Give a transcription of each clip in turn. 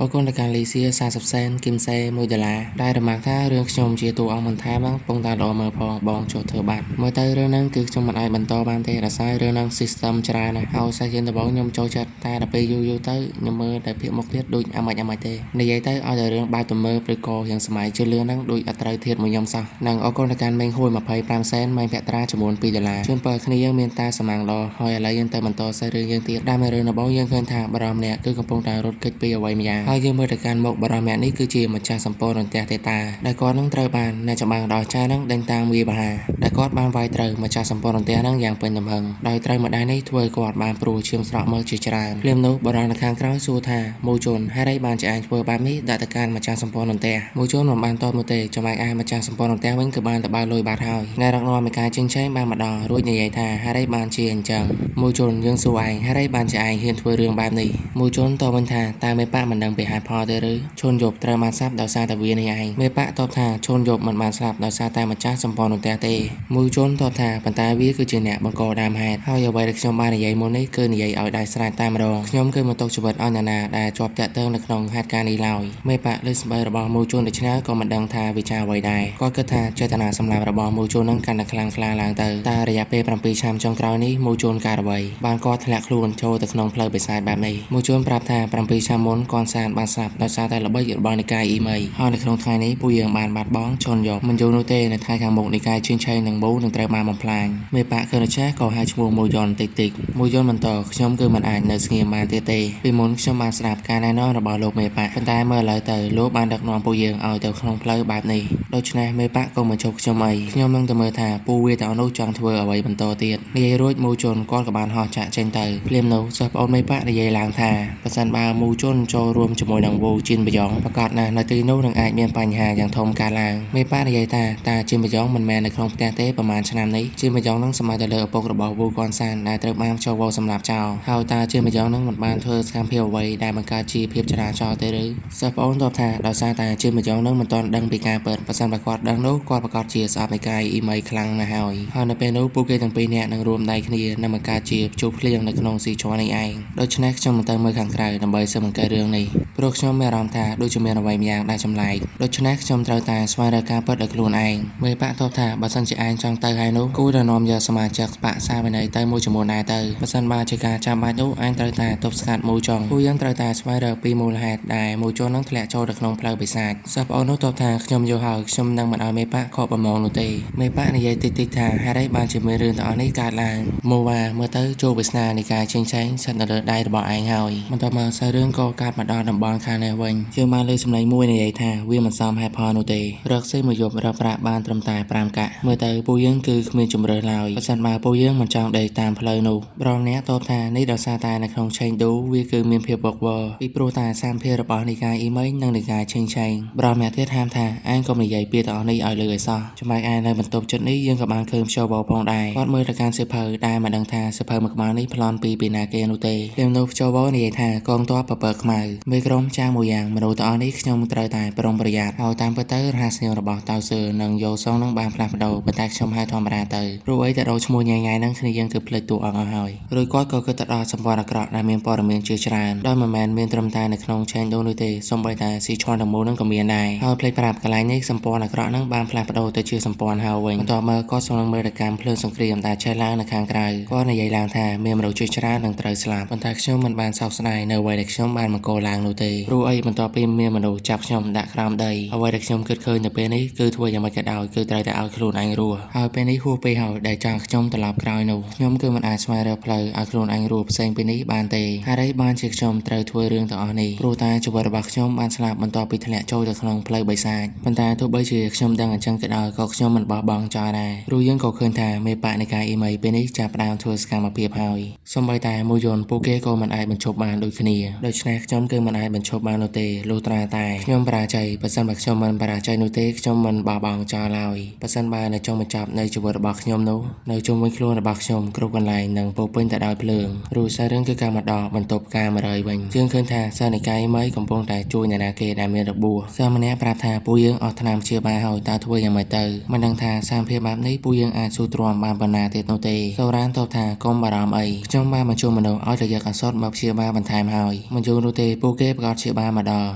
អរគុណដល់ការលីសៀ40សេនគឹមសេ1ដុល្លារដែលរមាក់ថារឿងខ្ញុំជាតួអង្គបន្ថែមហ្នឹងពងតែល្អមើលផងបងចុះធ្វើបាត់មើលទៅរឿងហ្នឹងគឺខ្ញុំមិនអាចបន្តបានទេដោយសាររឿងហ្នឹង system ច្រើនណាស់ហើយសាច់រឿងដំបូងខ្ញុំចូលចិត្តតែដល់ពេលយូរយូរទៅខ្ញុំមើលតែភាគមុខទៀតដូចអាម៉េចអាម៉េចទេនិយាយទៅឲ្យតែរឿងបែបទំមើឬក៏រៀងសម័យជឿលឿនហ្នឹងដូចអត់ត្រូវធៀបមួយខ្ញុំសោះនិងអរគុណដល់ការមេងហួយ25សេនម៉ែភក្ត្រាចំនួន2ដុល្លារជូនពរគ្នាយើងមានតាសមាំងល្អហើយឥឡូវយើងទៅបន្តសាច់រឿងយើងទៀតដែលរឿងដំបូងយើងឃើញថាបរិមម្នាក់គឺកំពុងតែរត់គេចពីអ្វីម្យ៉ាងហើយយើងមើលទៅកាន់មុខបរិមម្នាក់នេះគឺជាម្ចាស់សម្ព័ន្ធរន្ទះទេតាដែលគាត់នឹងត្រូវបានអ្នកចម្បាំងដ៏ចាស់នឹងដេញតាមវាបហាដែលគាត់បានវាយត្រូវម្ចាស់សម្ព័ន្ធរន្ទះនឹងយ៉ាងពេញទំហឹងដោយត្រូវម្ដាយនេះធ្វើឲ្យគាត់បានព្រួឈាមស្រក់មកជាច្រើនភ្លាមនោះបរិមនៅខាងក្រោយសួរថាមូជុនហេតុអីបានជាឯងធ្វើបែបនេះដាក់ទៅកាន់ម្ចាស់សម្ព័ន្ធរន្ទះមូជុនមិនបានតបនោះទេចំណែកឯម្ចាស់សម្ព័ន្ធរន្ទះវិញគឺបានទៅបើលុយបាត់ហើយអ្នករកនាំនៃការជិញឆេងបានមកដល់រួចនិយាយថាហេតុអីបានជាអញ្ចឹងមូជុនយើងសួរឯងហេតុអីបានជាឯងហ៊ានធ្វើរឿងបែបនេះមូជុនតបវិញថាតើមេប៉ាមិនដឹងពីហេតុផលទេឬឈុនយប់ត្រូវបានស្លាប់ដោយសារតែវានេះឯងមេប៉ាតបថាឈុនយប់មិនបានស្លាប់ដោយសារតែម្ចាស់សម្ព័ន្ធរន្ទះទេមូជុនតបថាប៉ុន្តែវាគឺជាអ្នកបង្កដើមហេតុហើយអ្វីដែលខ្ញុំបាននិយាយមុននេះគឺនិយាយឲ្យដាច់ស្រេចតែម្ដងខ្ញុំគឺមិនទុកជីវិតឲ្យអ្នកណាដែលជាប់តាក់ទងនៅក្នុងហេតុការណ៍នេះឡើយមេប៉ាលើស្បែករបស់មូជុនដូច្នេះក៏មិនដឹងថាវាចាអ្វីដែរគាត់គិតថាចេតនាសម្លាប់របស់មូជុននឹងកាន់តែខ្លាំងក្លាឡើងទៅតែរយៈពេល7ឆ្នាំចុងក្រោយនេះមូជុនកើតអ្វីបានគាត់ធ្លាក់ខ្លួនចូលទៅក្នុងផ្លូវបិសាចបែបនេះមូជុនប្រាប់ថា7ឆ្នាំមុនកនសានបានស្លាប់ដោយសារតែល្បិចរបស់និកាយអ៊ីមីហើយនៅក្នុងថ្ងៃនេះពួកយើងបានបាត់បង់ឈុនយកមិនយូរនោះទេនៅថ្ងៃខាងមុខនិកាយជិញឆេងនិងមូនឹងត្រូវបានបំផ្លាញមេប៉ាគឺដូច្នេះក៏ហៅឈ្មោះមូយ៉ុនតិចតិចមូយ៉ុនបន្តខ្ញុំគឺមិនអាចនៅស្ងៀមបានទៀតទេពីមុនខ្ញុំបានស្ដាប់ការណែនាំរបស់លោកមេប៉ាប៉ុន្តែមើលឥឡូវទៅលោកបានដឹកនាំពួកយើងឲ្យទៅក្នុងផ្លូវបែបនេះដូច្នេះមេប៉ាក៏មិនជប់ខ្ញុំអីខ្ញុំនឹងទៅមើលថាពូវាទាំងនោះចង់ធ្វើអ្វីបន្តទៀតនិយាយរួចមូជុនគាត់ក៏បានហោះចាក់ចេញទៅភ្លាមនោះសិស្សប្អូនមេប៉ានិយាយឡើងថាប្រសិនបើមូជុនចូលរួមជាមួយនឹងវូជីនបយ៉ងប្រកាសណាស់នៅទីនោះនឹងអាចមានបញ្ហាយ៉ាងធំកើតឡើងមេប៉ានិយាយថាតាជីនបយ៉ងមិនមែននៅក្នុងផ្ទះទេប្រហែលឆ្នាំនេះជីនបយ៉ងនឹងសម័យទៅលើឪពុករបស់វូកនសានដែលត្រូវបានចូលវោសម្រាប់ចោលហើយតាជីនបយ៉ងនឹងមិនបានធ្វើសកម្មភាពអ្វីដែលបង្កើតជាភាពចរាចរណ៍ទេឬសិស្សប្អូនតបថាដោយសារតែជីនបយ៉ងនឹងមិនទាន់ដឹងពីការពិតប្រសិនបើគាត់ដឹងនោះគាត់ប្រកាសជាស្អប់នៃកាយអ៊ីមីខ្លាំងណាស់ហើយហើយនៅពេលនោះពួកគេទាំងពីរនាក់នឹងរួមដៃគ្នានឹងបង្កើតជាព្យុះភ្លៀងនៅក្នុងស៊ីជ័រនេះឯងដូច្នេះខ្ញុំមិនទៅមើលខាងក្រៅដើម្បីស៊ើបអង្កេតរឿងនេះព្រោះខ្ញុំមានអារម្មណ៍ថាដូចជាមានអ្វីម្យ៉ាងដែលចម្លែកដូច្នេះខ្ញុំត្រូវតែស្វែងរកការពិតដោយខ្លួនឯងមេប៉ាតបថាបើសិនជាឯងចង់ទៅហើយនោះគួរតែនាំយកសមាជិកបកសាវិន័យទៅមួយចំនួនដែរទៅបើសិនបើជាការចាំបាច់នោះឯងត្រូវតែទប់ស្កាត់មូចុងពួកយើងត្រូវតែស្វែងរកពីមូលហេតុដែលមូជុននឹងធ្លាក់ចូលទៅក្នុងផ្លូវបិសាចសិស្សប្អូននោះតបថាខ្ញុំយល់ហើយខ្ញុំនឹងមិនឲ្យមេប៉ាខកបំណងនោះទេមេប៉ានិយាយតិចតិចថាហេតុអីបានជាមានរឿងទាំងអស់នេះកើតឡើងមូវ៉ាមើលទៅចូលវាសនានៃការជិញឆេងស្ថិតនៅលើដៃរបស់ឯងហើយបន្ទាប់មកសាច់រឿងក៏កាត់មកដល់តំបន់ខាងនេះវិញយើងបានលើសម្លេងមួយនិយាយថាវាមិនសមហេតុផលនោះទេរកស៊ីមួយយប់រកប្រាក់បានត្រឹមតែ5កាក់មើលទៅពួកយើងគឺគ្មានជម្រើសឡើយបើសិនបើពួកយើងមិនចង់ដេកតាមផ្លូវនោះប្រងអ្នកតបថានេះដោយសារតែនៅក្នុងឆេងឌូវាគឺមានភាពវឹកវរពីព្រោះតែសាមភារបស់និកាយអ៊ីមីនិងនិកាយឆេងឆេងប្រងអ្នកទៀតហាមថាឯងកុំនិយាយពាក្យទាំងអស់នេះឲ្យលឺឲ្យសោះចំណែកឯនៅបន្ទប់ចិត្តនេះយើងក៏បានឃើញខ្យល់បោផងដែរគាត់មើលទៅកាន់សៀវភៅដែលមិនដឹងថាសៀវភៅមួយក្បាលនេះប្លន់ពីណាគេនោះទេភ្លាមនោះខ្យល់បោនិយាយថាកងទ័ពពពកខ្មៅមេក្រុមចាស់មួយយ៉ាងមនុស្សទាំងអស់នេះខ្ញុំត្រូវតែប្រុងប្រយ័ត្នហើយតាមពិតទៅរហស្សនាមរបស់តៅសឿនិងយោសុងនឹងបានផ្លាស់ប្ដូរប៉ុន្តែខ្ញុំហៅធម្មតាទៅព្រោះអីតែដូរឈ្មោះញ៉ៃញ៉ៃហ្នឹងគ្នាយើងគឺភ្លេចតួអង្គអស់ហើយរួចគាត់ក៏គិតទៅដល់សម្ព័ន្ធអាក្រក់ដែលមានព័ត៌មានជាច្រើនដោយមិនមែនមានត្រឹមតែនៅក្នុងឆេងដូនោះទេសូម្បីតែស៊ីឈွန်ទាំងមូលហ្នឹងក៏មានដែរហើយភ្លេចប្រាប់កន្លែងនេះសម្ព័ន្ធអាក្រក់ហ្នឹងបានផ្លាស់ប្ដូរទៅជាសម្ព័ន្ធហើយវិញបន្ទាប់មកគាត់សូមនឹងមើលទៅកម្មភ្លើងសង្គ្រាមដែលឆេះឡើងនៅខាងក្រៅគាត់និយាយឡើងថាមានមនុស្សជាច្រើននឹងត្រូវស្លាប់ប៉ុន្តែខ្ញុំមិនបានសោកស្ដាយនៅអ្វីដែលខ្ញុំបានបង្កឡើងនោះទេព្រោះអីបន្ទាប់ពីមានមនុស្សចាប់ខ្ញុំដាក់ក្រោមដីអ្វីដែលខ្ញុំគិតឃើញនៅពេលនេះគឺធ្វើយ៉ាងម៉េចក៏ដោយគឺត្រូវតែឲ្យខ្លួនឯងរស់ហើយពេលនេះហួសពេលហើយដែលចង់ខ្ញុំត្រឡប់ក្រោយនោះខ្ញុំគឺមិនអាចស្វែងរកផ្លូវឲ្យខ្លួនឯងរស់ផ្សេងពីនេះបានទេហើយអីបានជាខ្ញុំត្រូវធ្វើរឿងទាំងអស់នេះព្រោះតែជីវិតរបស់ខ្ញុំបានស្លាប់បន្ទាប់ពីធ្លាក់ចូលទៅក្នុងផ្លូវបិសាចប៉ុន្តែទោះបីជាខ្ញុំដឹងអញ្ចឹងក៏ដោយក៏ខ្ញុំមិនបោះបង់ចោលដែរព្រោះយើងក៏ឃើញថាមេប៉នៃការអ៊ីមីពេលនេះចាប់ផ្ដើមធ្វើសកម្មភាពហើយសូម្បីតែមួយយន្តពួកគេក៏មិនអាចបញ្ឈប់បានដូចគ្នាដូច្នេះខ្ញុំគឺមិនអាចបញ្ឈប់បាននោះទេលុះត្រាតែខ្ញុំបរាជ័យបើសិនបើខ្ញុំមិនបរាជ័យនោះទេខ្ញុំមិនបោះបង់ចោលឡើយបើសិនបើនៅចុងបញ្ចប់នៃជីវិតរបស់ខ្ញុំនោះនៅជុំវិញខ្លួនរបស់ខ្ញុំគ្រប់កន្លែងនឹងពោពេញទៅដោយភ្លើងរួចសាច់រឿងគឺការមកដល់បន្ទប់ការ100វិញយើងឃើញថាសានិកាយមីកំពុងតែជួយអ្នកណាគេដែលមានរបួសសិស្សម្នាក់ប្រាប់ថាពួកយើងអស់ថ្នាំព្យាបាលហើយតើធ្វើយ៉ាងម៉េចទៅមិនដឹងថាសាមភាពបែបនេះពួកយើងអាចស៊ូទ្រាំបានប៉ុណ្ណាទៀតនោះទេសូរ៉ានតបថាកុំបារម្ភអីខ្ញុំបានបញ្ជូនមនុស្សឲ្យទៅយកឱសថមកព្យាបាលបន្ថែមហើយមិនយូរនោះទេពួកគេ គេប្រាកដជាបានមកដល់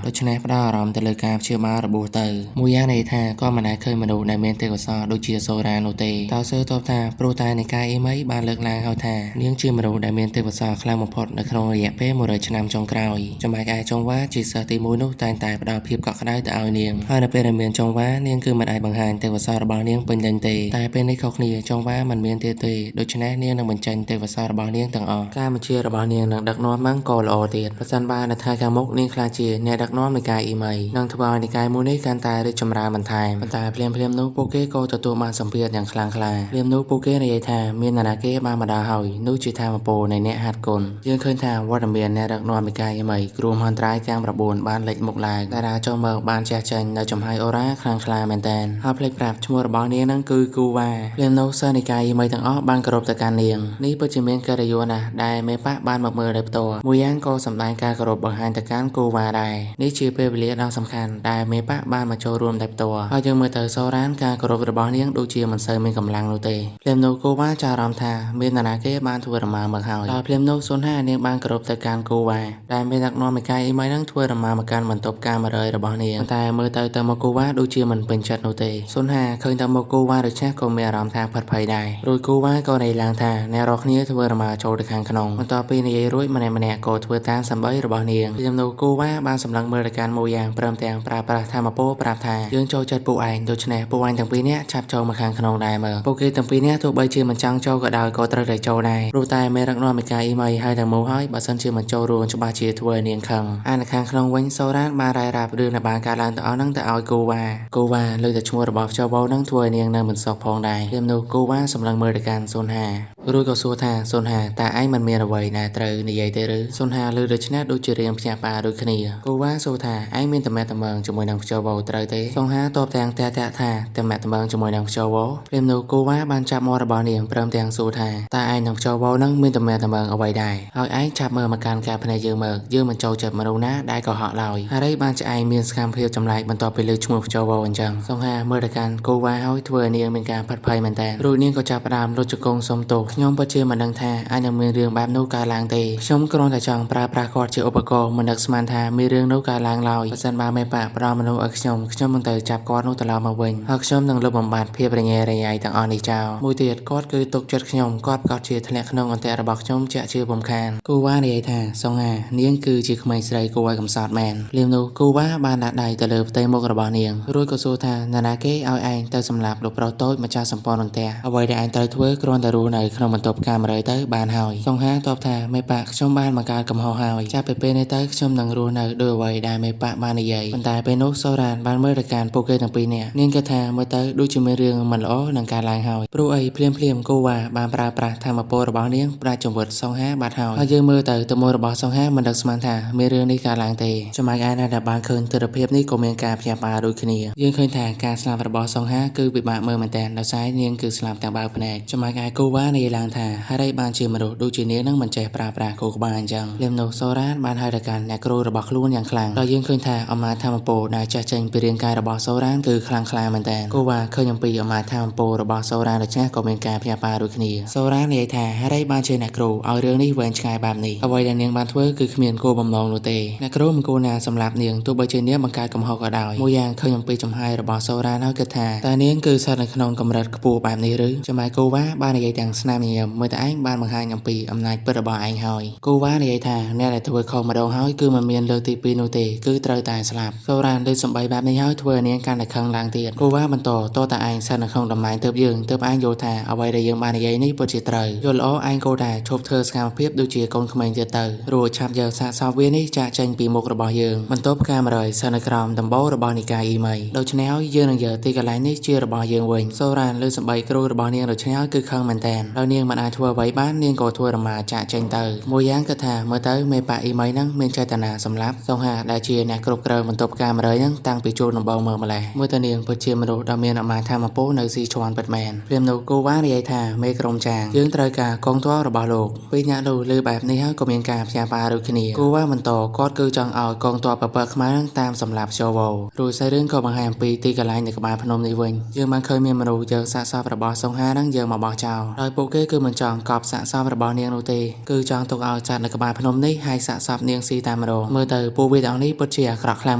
ដូច្នេះផ្ដោតអារម្មណ៍ទៅលើការព្យាបាលរបួសទៅមួយយ៉ាងនិយាយថាក៏មិនដែលឃើញមនុស្សដែលមានទេពកោសល្យដូចជាសូរ៉ានោះទេតោសើតបថាព្រោះតែនិកាយអ៊ីមីបានលើកឡើងហើយថានាងជាមនុស្សដែលមានទេពកោសល្យខ្លាំងបំផុតនៅក្នុងរយៈពេល100ឆ្នាំចុងក្រោយចំណែកឯចុងវ៉ាជាសិស្សទី1នោះតែងតែផ្ដល់ភាពកក់ក្ដៅទៅឲ្យនាងហើយនៅពេលដែលមានចុងវ៉ានាងគឺមិនអាចបង្ហាញទេពកោសល្យរបស់នាងពេញលេញទេតែពេលនេះខុសគ្នាចុងវ៉ាមិនមានទៀតទេដូច្នេះនាងនឹងបញ្ចេញទេពកោសល្យរបស់នាងទាំងអស់ការបញ្ជារបស់នាងនឹងដឹកនាំម៉ាំងក៏ល្អទៀតប្រសិនបើនៅថ្ងៃខាងមុខនាងក្លាយជាអ្នកដឹកនាំនិកាយអ៊ីមីនឹងធ្វើឲ្យនិកាយមួយនេះកាន់តែរីកចម្រើនបន្ថែមប៉ុន្តែភ្លាមៗនោះពួកគេក៏ទទួលបានសម្ពាធយ៉ាងខ្លាំងក្លាភ្លាមនោះពួកគេនិយាយថាមាននរណាគេបានមកដល់ហើយនោះជាធម៌ពលនៃអ្នកហាត់គុណយើងឃើញថាវត្តមានអ្នកដឹកនាំនិកាយអ៊ីមីគ្រោះមហន្តរាយទាំង9បានលេចមុខឡើងតារាចូលមកបានជះចេញនៅចំហាយអូរ៉ាខ្លាំងក្លាមែនទែនហើយភ្លេចប្រាប់ឈ្មោះរបស់នាងនឹងគឺគូវ៉ាភ្លាមនោះសិស្សនិកាយអ៊ីមីទាំងអស់បានគោរពទៅកាន់នាងនេះពិតជាមានកិត្តិយសណាស់ដែលមេប៉ាបានមកមើលដោយផ្ទាល់មួយយ៉ាងក៏សម្ដែងការគោរពបង្ហាញទៅកាន់គូវ៉ាដែរនេះជាពេលវេលាដ៏សំខាន់ដែលមេប៉ាបានមកចូលរួមដោយផ្ទាល់ហើយយើងមើលទៅសូរ៉ានការគោរពរបស់នាងដូចជាមិនសូវមានកម្លាំងនោះទេភ្លាមនោះគូវ៉ាចាអារម្មណ៍ថាមាននរណាគេបានធ្វើរមាមកហើយដល់ភ្លាមនោះសុនហានាងបានគោរពទៅកាន់គូវ៉ាដែលមានដឹកនាំនិកាយអ៊ីមីនឹងធ្វើរមាមកកាន់បន្ទប់ការ100របស់នាងតែមើលទៅទៅមកគូវ៉ាដូចជាមិនពេញចិត្តនោះទេសុនហាឃើញតែមកគូវ៉ាដូច្នេះក៏មានអារម្មណ៍ថាផិតភ័យដែររួចគូវ៉ាក៏និយាយឡើងថាអ្នករាល់គ្នាធ្វើរមាចូលទៅខាងក្នុងបន្ទាប់ពីនិយាយរួចម្នាក់ម្នាក់ក៏ធ្វើតាមសម្ដីរបស់នាងភ្លាមនោះគូវ៉ាបានសម្លឹងមើលទៅកាន់មួយយ៉ាងព្រមទាំងប្រើប្រាស់ធម៌ពលប្រាប់ថាយើងចូលចិត្តពួកឯងដូច្នេះពួកឯងទាំងពីរនាក់ឆាប់ចូលមកខាងក្នុងដែរមើលពួកគេទាំងពីរនាក់ទោះបីជាមិនចង់ចូលក៏ដោយក៏ត្រូវតែចូលដែរព្រោះតែមេដឹកនាំនិកាយអ៊ីមីហើយទាំងមូលហើយបើសិនជាមិនចូលរួមច្បាស់ជាធ្វើឲ្យនាងខឹងអានៅខាងក្នុងវិញសូរ៉ានបានរាយរាប់រឿងដែលបានកើតឡើងទាំងអស់ហ្នឹងទៅឲ្យគូវ៉ាគូវ៉ាលើតែឈ្មោះរបស់ខ្យល់វ៉ូហ្នឹងធ្វើឲ្យនាងនៅមិនសុខផងដែរភ្លាមនោះគូវ៉ាសម្លឹងមើលទៅកាន់សូនហារួចក៏សួរថាសូនហាតើឯងមិនមានអ្វីដែលត្រូវនិយាយទេឬសូនហាលើដូច្នេះដូចជារៀងភ្ញាក់ផ្អើលដូចគ្នាគូវ៉ាសួរថាឯងមានតំណែងតំងជាមួយនឹងខ្យល់វ៉ូត្រូវទេសូនហាតបទាំងតាក់តាក់ថាតំណែងតំងជាមួយនឹងខ្យល់វ៉ូភ្លាមនោះគូវ៉ាបានចាប់មាត់របស់នាងព្រមទាំងសួរថាតើឯងនឹងខ្យល់វ៉ូនឹងមានតំណែងតំងអ្វីដែរហើយឯងចាប់មើលមកកាន់ការភ្នែកយើងមើលយើងមិនចូលចិត្តមនុស្សណាដែលកុហកឡើយហើយបានឆ្អែងមានសកម្មភាពចម្លែកបន្ទាប់ពីលើឈ្មោះខ្យល់វ៉ូអញ្ចឹងសូនហាមើលទៅកាន់គូវ៉ាហើយធ្វើឲ្យនាងមានការផិតភ័យមែនតើរួចនាងក៏ចាប់ផ្ដើមលុតជង្គង់សុំទោសខ្ញុំពិតជាមិនដឹងថាអាចនឹងមានរឿងបែបនោះកើតឡើងទេខ្ញុំគ្រាន់តែចង់ប្រើប្រាស់គាត់ជាឧបករណ៍មិននឹកស្មានថាមានរឿងនោះកើតឡើងឡើយបើសិនបើមេប៉ាផ្ដល់មនុស្សឲ្យខ្ញុំខ្ញុំនឹងទៅចាប់គាត់នោះត្រឡប់មកវិញហើយខ្ញុំនឹងលុបបំបាត់ភាពរញ៉េរញ៉ៃទាំងអស់នេះចោលមួយទៀតគាត់គឺទុកចិត្តខ្ញុំគាត់ក៏ជាធ្លាក់ក្នុងអន្ទាក់របស់ខ្ញុំជាក់ជាពុំខានគូវ៉ានិយាយថាសុងហានាងគឺជាក្មេងស្រីគួរឲ្យកំសត់មែនភ្លាមនោះគូវ៉ាបានដាក់ដៃទៅលើផ្ទៃមុខរបស់នាងរួចក៏សួរថានរណាគេឲ្យឯងទៅសម្លាប់លោកប្រុសតូចម្ចាស់សម្ព័ន្ធអន្ទាក់អ្វីដែលឯងត្រូវធ្វើគ្រាន់តែរស់នៅក្នុងបន្ទប់កាមេរ៉ាទៅបានហើយសុងហាតបថាមេប៉ាខ្ញុំបានបង្កើតកំហុសហើយចាប់ពីពេលនេះទៅខ្ញុំនឹងរស់នៅដោយអ្វីដែលមេប៉ាបាននិយាយប៉ុន្តែពេលនោះសូរ៉ានបានមើលទៅកាន់ពួកគេទាំងពីរនាក់នាងគិតថាមើលទៅដូចជាមានរឿងមិនល្អនឹងកើតឡើងហើយព្រោះអីភ្លាមៗគូវ៉ាបានប្រើប្រាស់ធម៌ពលរបស់នាងផ្ដាច់ចង្វិតសុងហាបាត់ហើយហើយយើងមើលទៅទឹកមុខរបស់សុងហាមិនដឹកស្មានថាមានរឿងនេះកើតឡើងទេចំណែកឯអ្នកដែលបានឃើញទិដ្ឋភាពនេះក៏មានការភ្ញាក់ផ្អើលដូចគ្នាយើងឃើញថាការស្លាប់របស់សុងហាគឺពិបាកមើលមែនទែនដោយសារនាងគឺស្លាប់ទាំងបើកភ្នែកចំណែកឯគូវ៉ានិយាយឡើងថាហេតុអីបានជាមនុស្សដូចជានាងនឹងមិនចេះប្រើប្រាស់គូក្បាលអញ្ចឹងភ្លាមនោះសូរ៉ានបានហៅទៅកាន់អ្នកគ្រូរបស់ខ្លួនយ៉ាងខ្លាំងដល់យើងឃើញថាអំណាចធម៌ពលដែលចេះចេញពីរាងកាយរបស់សូរ៉ានគឺខ្លាំងក្លាមែនទែនគូវ៉ាឃើញអំពីអំណាចធម៌ពលរបស់សូរ៉ានដូច្នេះក៏មានការភ្ញាក់ផ្អើលដូចគ្នាសូរ៉ាននិយាយថាហេតុអីបានជាអ្នកគ្រូឲ្យរឿងនេះវែងឆ្ងាយបែបនេះអ្វីដែលនាងបានធ្វើគឺគ្មានគោលបំណងនោះទេអ្នកគ្រូមិនគួរណាសម្លាប់នាងទោះបីជានាងបង្កើតកំហុសក៏ដោយមួយយ៉ាងឃើញអំពីចំហាយរបស់សូរ៉ានហើយគិតថាតើនាងគឺស្ថិតនៅក្នុងកម្រិតខ្ពស់បែបនេះឬចំណែកគូវ៉ាបាននិយាយទាំងស្នាមញញឹមមើលតែឯងបានបង្ហាញអំពីអំណាចពិតរបស់ឯងហើយគូវ៉ានិយាយថាអ្នកដែលធ្វើខុសម្ដងហើយគឺមិនមានលើកទី2នោះទេគឺត្រូវតែស្លាប់សូរ៉ានលើសម្ដីបែបនេះហើយធ្វើឲ្យនាងកាន់តែខឹងឡើងទៀតគូវ៉ាបន្តតតែឯងស្ថិតនៅក្នុងតំណែងទើបយើងទើបឯងយល់ថាអ្វីដែលយើងបាននិយាយនេះពិតជាត្រូវយល់ល្អឯងគួរតែឈប់ធ្វើសកម្មភាពដូចជាកូនក្មេងទៀតទៅរួចឆាប់យកសាកសពវានេះចាក់ចេញពីមុខរបស់យើងបន្ទប់កាមេរ៉ាស្ថិតនៅក្រោមដំបូលរបស់និកាយអ៊ីមីដូច្នេះហើយយើងនឹងយកទីកន្លែងនេះជារបស់យើងវិញសូរ៉ានលើសម្ដីគ្រូរបស់នាងដូច្នេះហើយគឺខឹងមែនទែនដោយនាងមិនអាចធ្វើអ្វីបាននាងក៏ធ្វើរមាចាក់ចេញទៅមួយយ៉ាងគឺថាមើលទៅមេប៉ាអ៊ីមីនឹងមានចេតនាសម្លាប់សុងហាដែលជាអ្នកគ្រប់គ្រងបន្ទប់កាមេរ៉ានឹងតាំងពីជួបដំបូងមកម្លេះមើលទៅនាងពិតជាមនុស្សដ៏មានអំណាចធម៌ពលនៅស៊ីឈွန်ពិតមែនភ្លាមនោះគូវ៉ានិយាយថាមេក្រុមចាងយើងត្រូវការកងទ័ពរបស់លោកពេលញាក់នោះលើបែបនេះហើយក៏មានការភ្ញាក់ផ្អើលដូចគ្នាគូវ៉ាបន្តគាត់គឺចង់ឲ្យកងទ័ពពពកខ្មៅនឹងតាមសម្លាប់ចូលវ៉ូរួចសាច់រឿងក៏បង្ហាញអំពីទីកន្លែងនៅក្បាលភ្នំនេះវិញយើងបានឃើញមានមនុស្សយកសាកសពរបស់សុងហានឹងយកមកបោះចោលដោយពួកគេ គឺមិនចង់កប់សាកសពរបស់នាងនោះទេគឺចង់ទុកឲ្យសត្វនៅក្បែរភ្នំនេះហើយសាកសពនាងស៊ីតែម្ដងមើលទៅពួកវាទាំងនេះពិតជាអាក្រក់ខ្លាំង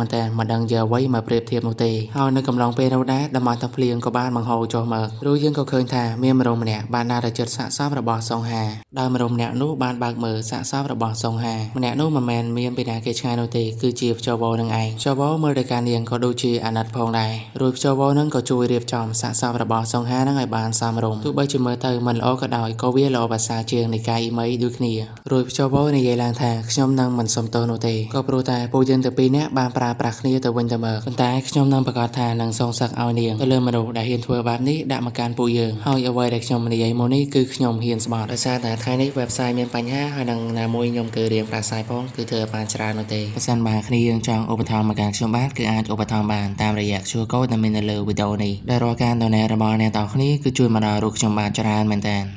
មែនទែនមិនដឹងយកអ្វីមកប្រៀបធៀបនោះទេហើយនៅកំឡុងពេលនោះដែរតំបន់ទឹកភ្លៀងក៏បានបង្ហូរចុះមករួចយើងក៏ឃើញថាមានមនុស្សម្នាក់បានដើរទៅជិតសាកសពរបស់សុងហាដោយមនុស្សម្នាក់នោះបានបើកមើលសាកសពរបស់សុងហាម្នាក់នោះមិនមែនមានពីណាគេឆ្ងាយនោះទេគឺជាព្យវនឹងឯងព្យវមើលទៅការនាងក៏ដូចជាអាណិតផងដែររួចព្យវនឹងក៏ជួយរៀបចំសាកសពរបស់សុងហានឹងឲ្យបានសមរម្យទោះបីជាមើលទៅមិនល្អក៏ដោយក៏វាល្អប្រសើរជាងនិកាយអ៊ីមីដូចគ្នារួចព្យវនិយាយឡើងថាខ្ញុំនឹងមិនសុំទោសនោះទេក៏ព្រោះតែពួកយើងទាំងពីរនាក់បានប្រើប្រាស់គ្នាទៅវិញទៅមកប៉ុន្តែខ្ញុំនឹងប្រកាសថានឹងសងសឹកឲ្យនាងទៅលើមនុស្សដែលហ៊ានធ្វើបែបនេះដាក់មកកាន់ពួកយើងហើយអ្វីដែលខ្ញុំនិយាយមកនេះគឺខ្ញុំហ៊ានស្បត់ដោយសារតែថ្ងៃនេះ website មានបញ្ហាហើយនឹងណាមួយខ្ញុំគឺរៀងប្រាស្រ័យផងគឺធ្វើឲ្យបានច្រើននោះទេបើសិនបើគ្នាយើងចង់ឧបត្ថម្ភមកកាន់ខ្ញុំបាទគឺអាចឧបត្ថម្ភបានតាមរយៈ QR code ដែលមាននៅលើវីដេអូនេះដែលរាល់ការ donate របស់អ្នកទាំងអស់គ្នាគឺជួយមកដល់រូបខ្ញុំបាទច្រើនមែនទែន។